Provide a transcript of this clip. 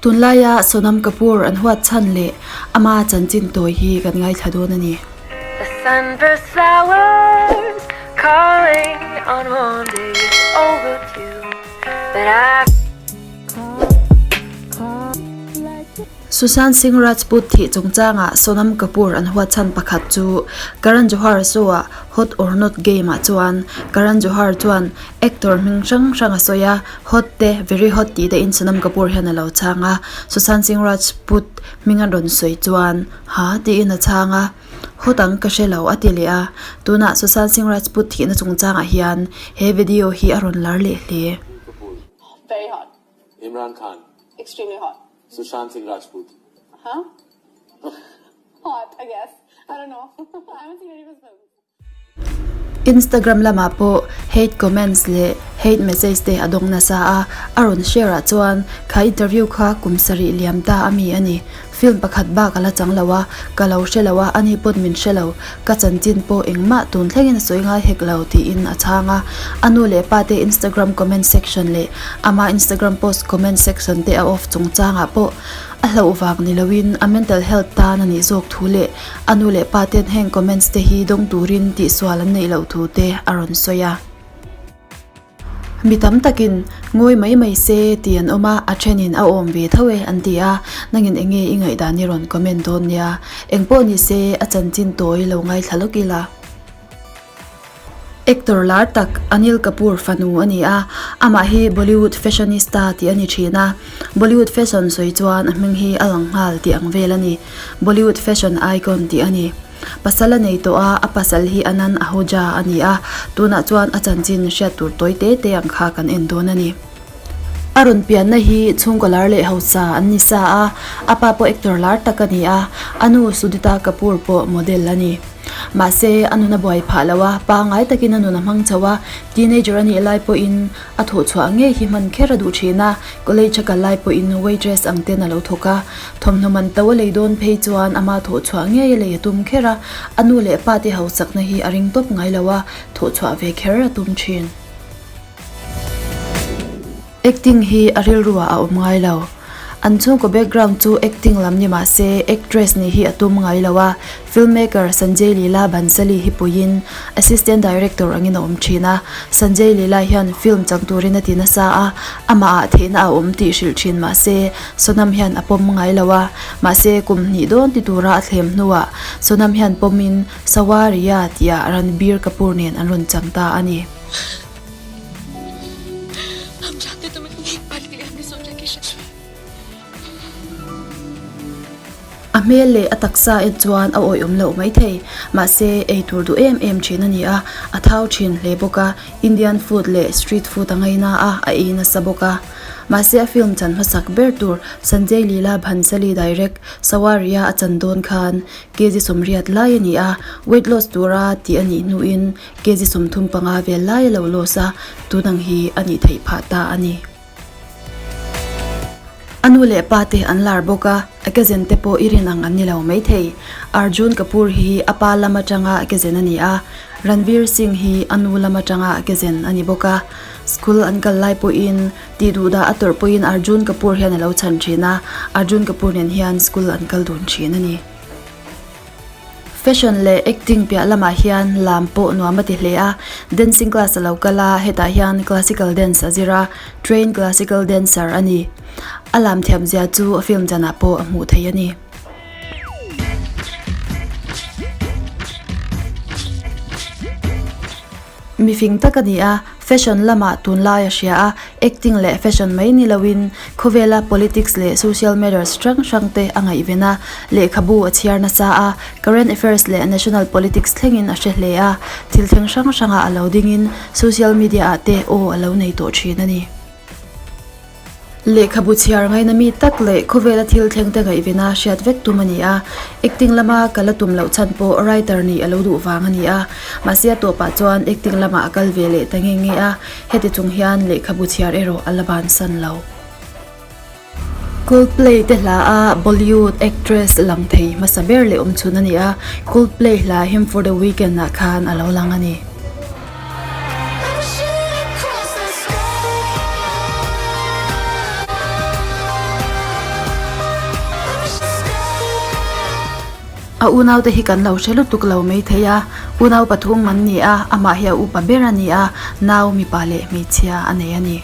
Tunlaia Sonam Kapoor an huat chhan leh ama chanchin tawi hi kan ngaithla dawn a ni. The sunburst flowers calling on warm days overdue But I Sushant Singh Rajput thih chungchangah Sonam Kapoor an huat chhan pakhat chu Karan Johar show-ah Hot or Not game-ah chuan Karan Johar chuan Actor hming hrang hrang a sawi a, hot te, very hot tih te in Sonam Kapoor hian a lo chhang a, Sushant Singh Rajput hming a rawn sawi chuan ha tiin a chhang a, hot ang ka hre lo a ti leh a, tunah Sushant Singh Rajput thihna chungchangah hian he video hi a rawn lar leh hle. Very hot. Imran Khan. Extremely hot. Sushant Singh Rajput. Huh? Hot, I guess. I don't know. I haven't seen any of his films. Instagram lamah pawh hate comments leh hate message te a dawng nasa a, a rawn share ah chuan kha interview kha kum sarih liam ta a mi a ni. Film pakhat bak a la chang lo a, ka lo hre lo a, ani pawn min hre lo, ka chanchin pawh engmah tun thlengin a sawi ngai hek lo tiin a chhang a. A nu leh pa te Instagram comment section leh ama Instagram post comment section te a off chungchangah pawh a hlauh vang ni loin a mental health tan a nih zawk thu leh A nu leh pa ten heng comments te hi dawng turin tihsual an neih loh thu te a rawn sawi a. Mi tam takin ngawi mai mai se tih an awm a, a thenin a awm ve tho e an ti a, nangin enge i ngaihdan i rawn comment dawn nia. Engpawh ni se a chanchin tawi lo ngaithla lawk ila. Actor lar tak Anil Kapoor fanu a ni a, amah hi Bollywood fashionista tih a ni thin a, Bollywood fashion sawi chuan a hming hi a lang nghal tih ang vel a ni. Bollywood fashion icon tih a ni. Pasal a nei tawh a, a pasal hi Anand Ahuja a ni a, tunah chuan a chanchin hriat tur tawi te te ang kha kan en dawn a ni. A rawn pianna hi chhungkaw lar leh hausa an ni sa a, a pa pawh actor lar tak a ni a, a nu Sudita Kapoor pawh model a ni. Mahse, a nun a buai phah lo a, pangngai takin a nun a hmang chho a, teenager a nih lai pawhin a thawhchhuah ngei hi hman kher a duh thin a, college a kal lai pawhin waitress ang ten a lo thawk a, thawmhnaw man to a lei dawn phei chuan ama thawhchhuah ngei a lei a tum kher a, a nu leh pa te hausakna hi a ring tawp ngai lo a, thawhchhuah ve kher a tum thin. Acting hi a rilru ah a awm ngai lo. An chhungkaw background chu acting lam ni mah se actress nih hi a tum ngai lo a, filmmaker Sanjay Leela Bhansali hi puiin assistant director angin a awm thin a. Sanjay Leela hian film chang turin a ti nasa a, amah ah theihna a awm tih hrilh thin mah se Sonam hian a pawm ngai lo a, mahse kum hnih dawn ti tura a thlem hnuah Sonam hian pawmin Sawariya tihah Ranbir Kapoor nen an rawn chang ta a ni. A hmel leh a taksa en chuan a awih awm loh maithei. Mahse, ei tur duh em em thin a ni a, a thau thin hle bawk a, Indian food leh street food a ngaina a, a ei nasa bawk a. Mahse, a film chan hmasak ber tur Sanjay Leela Bhansali direct Sawariya a chan dawn khan kg 80 lai a ni a, weight loss tura tih a nih hnuin Kg 35 vel lai a lo loss a, tun ang hi a nih theih phah ta a ni. A nu leh pa te an lar bawk a, a kezen te pawh i rin ang an ni lo maithei. Arjun Kapoor hi a pa lam atanga a kezen a ni a, Ranveer Singh hi a nu lam atanga a kezen a ni bawk a. School an kal lai pawhin tih duhdah a tawrh pawhin Arjun Kapoor hian a lo chhan thin a, Arjun Kapoor nen hian school an kal dun thin a ni. Fashion leh acting piah lamah hian lam pawh nuam a ti hle a, dancing class a lo kal a, hetah hian classical dance a zir a, trained classical dancer a ni. A lam thiam zia chu a film chanah pawh a hmuh theih a ni. Mifing tak a ni a, fashion lamah tunlai a hria a, acting leh fashion mai ni loin khawvela politics leh social matters hrang hrang te a ngaihven a, lehkhabu a chhiar nasa a, current affairs leh national politics thlengin a hre hle a, thil thleng hrang hrangah a lo dingin social media ah te aw a lo nei tawh thin a ni. Lehkhabu chhiar ngaina mi tak leh khawvela thil thleng te ngaihvena hriat vek tum a ni a, acting lama ka la tum loh chhan pawh writer nih a lo duh vang a ni a, mahse a tawpah chuan acting lamah a kal ve leh ta nge nge a, heti chung hian lehkhabu chhiar erawh a la bansan lo. Coldplay te hla a Bollywood actress lang thei hmasa ber leh awmchhun a ni a, Coldplay hla Hymn for the Weekend ah khan a lo lang a ni. A unaute hi kan lo hre lutuk lo maithei a, unau pathum an ni a, amah hi a upa ber a ni a, nau mipa leh hmeichhia a nei a ni.